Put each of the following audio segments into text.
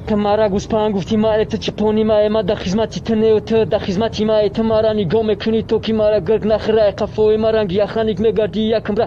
Ту мара гӯспанд гуфтӣ, майли, ту чипони мае, ма дар хизмати ту нею, ту дар хизмати мае. Ту мара нигоҳ мекунӣ, то ки мара гирг нахӯра, қафои ма ранги яханик мегардӣ якмра.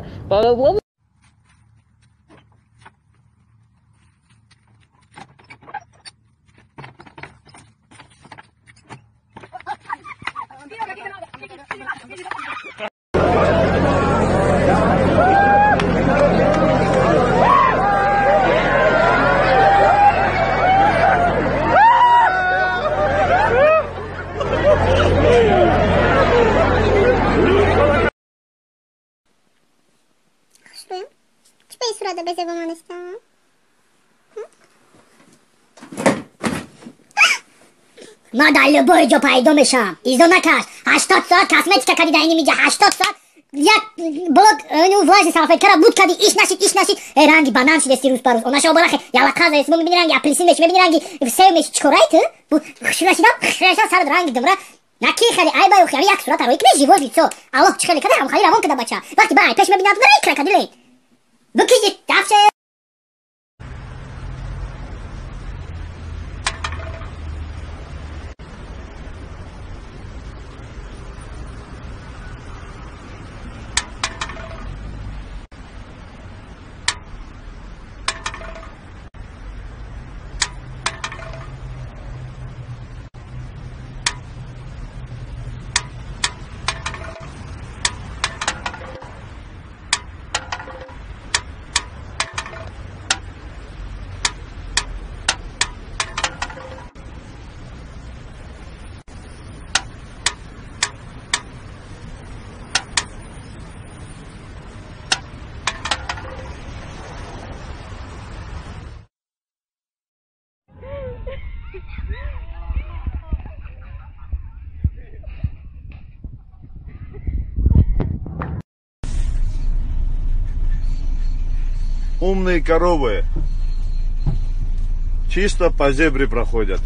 Ма дар любой ҷо пайдо мешавам. Изо накаш. 80 соат косметика кади, дар ини миҷа 80 соат як блок ну влажный салфеткара буд кади, иш нашид, иш нашид. Э, ранги банан шидести рӯз ба рӯз. Онаша обалахе ялақаза эс, мебини ранги апельсин меши, мебини ранги сев меши. Чикорай ту? Хушрӯ нашидам, хушрӯ нашидам, сарат ранги думра. Наки хеле ай баю хеле як сурата рӯй кне живой лицо. Аллоҳ чӣ хеле када ҳам хали равон када бача. Вақти ба ай пеш мебинам, рай крокодиле. Букиҷи дафше. Умные коровы чисто по зебре проходят.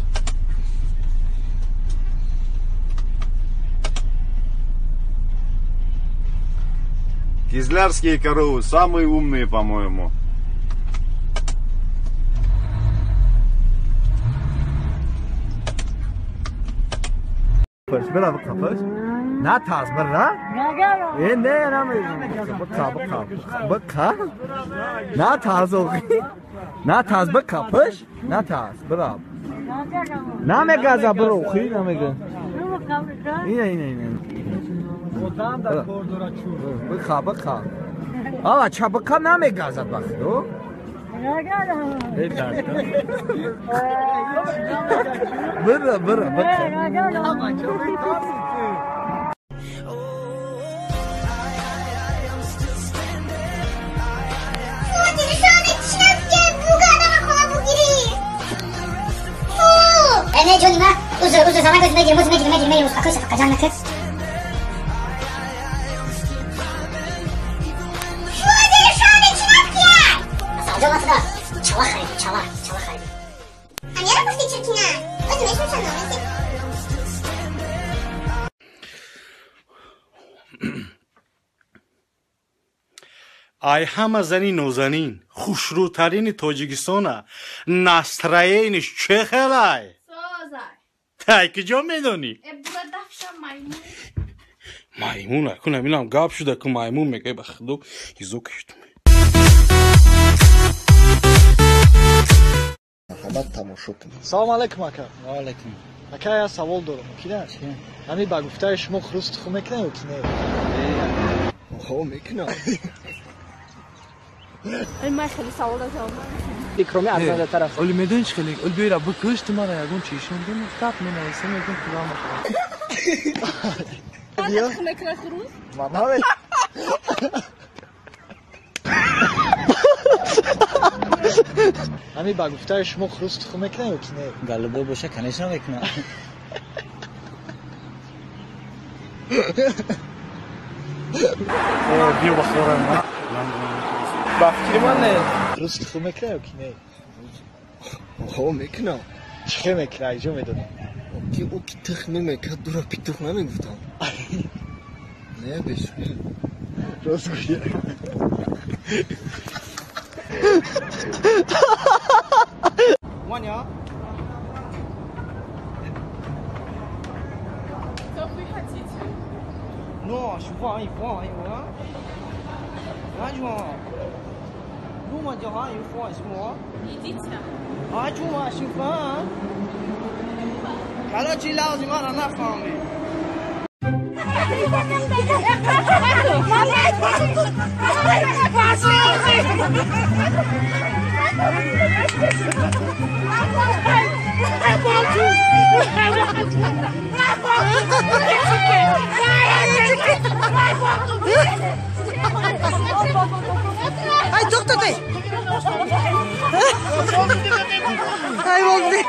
Кизлярские коровы самые умные, по-моему. На таз бра? Э, не, на бка, бка, бка. На таз охи. На таз бка, пш? На таз, бра. На мегаза бро, хи на мега. Ина, ина, ина. Бка, бка. Ала ча бка на мегаза бахдо? Бра, бра, бка. Не, ҷони ма, узр, узр, заман гӯз мегирем, узр мегирем, мегирем, мегирем, успокойся, фақат ҷанг накард. Асалҷон, ма туда чала харидем, чала, чала харидем. Амира гуфти чиркина. Оз мешмошам номеси. Ай ҳама зани нозанин, хушрӯтарини Тоҷикистона, настроениш чӣ хелай? Тай куҷо медонӣ? Маймун акун ҳаминам гап шуда ку маймун мегӯяй, ба худо изо киштум. Марҳамат, тамошо кунед. Салом алейкум, ака. Ва алейкум. Ака, як савол дорам, мумкин аст? Ҳамин ба гуфтаи шумо хурӯс тухм мекунад ё ки не? Ҳо, мекунад. Ман хеле савол ҷавоб Икроми аз назартар аст. Оли медонӣ чӣ хеле? Оли биёра бикуш, ту мара ягон чишон дим, тап менависем, ягон худо мешавад. Тухм мекунад хурӯс? Ман наме. Ҳамин ба гуфтаи шумо хурӯс тухм мекунад ё ки не? Голубой боша, конечно, мекунад. Биё ба хӯрам. Ба фикри ман не. Хурӯс тухм мекунад ё ки не? Ҳо, мекунад. Чӣ хел мекунад, иҷо медонӣ? Ки ӯ ки тухм намекард, дура питух намегуфтам. Не, бешӯхӣ. Рост гӯя. 蜗牛。хотите? Идите. Короче, лазимара нафаҳмид. Ай, тоқтатай! Ай, болды.